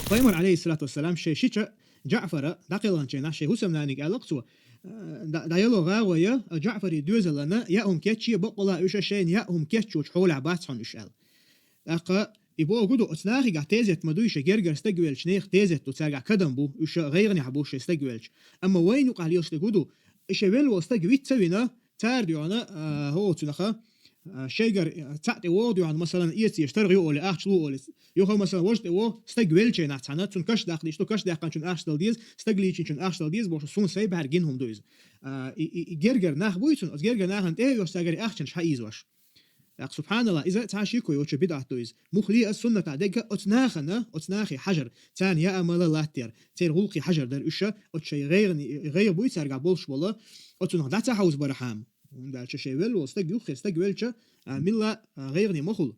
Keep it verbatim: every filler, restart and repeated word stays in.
Пайхамар, алейхиссалату вассалам, шоай шича ДжаӀфара дӀакхелхинчу хенахь шоай хӀусамнаниг аьлла-кх цо, э, дӀа-, дӀаяло гӀагӀо я, ДжаӀфаран доьзална яа хӀума кечъе, баккъала уьш шайна яа хӀума кечъечу хьолехь бац хьуна уьш аьлла. ТӀаккха и бохург ду, оцу нахехь тезет ма дуй, шайн гергара стаг веллачу нехан тезет ду, цаьргахь кадам бу, уьш гӀайгӀанехь бу шайн стаг веллачу. Амма вайна юкъахь лелаш дерг хӀун ду, и шайн велла волу стаг виц ца вина, цара дуьхьал, а, хӀокху цунах, а, шайгара, а, цхьаъ тӀе вогӀу дуьхьал, масалан, эца езаш таргӀа ю олий, ахча лу олий. Юха, масалан, важа тӀе вогӀу, стаг веллачу хенахь цхьаьна, цунна каш даккха дийш ду, каш даьккхинчунна ахча дала деза, стаг лийчинчунна ахча дала деза бохуш, суна сайн бӀаьрга гина хӀума ду иза. А, и, и, и гергара нах буй цунна, оцу гергара нахана тӀе а оьхуш, цаьргара ахчанаш хьаийзош. ТӀаккха, субханалла, иза цхьа шеко йоцуш бидӀат ду иза. Муххале а суннатехь дерг а оцу нахана, оцу нахе хьажар, царна яа мала латтаяр, церан гӀуллакхе хьажар дара уьш, оцу шайн гӀайгӀане-, гӀайгӀа буй цаьргахь болуш болу, оцунах дӀа ца хьовзабархьама. ХӀунда аьлча шайн велла волу стаг юххера стаг велча, а, милла, а, гӀайгӀане ма хуьлу.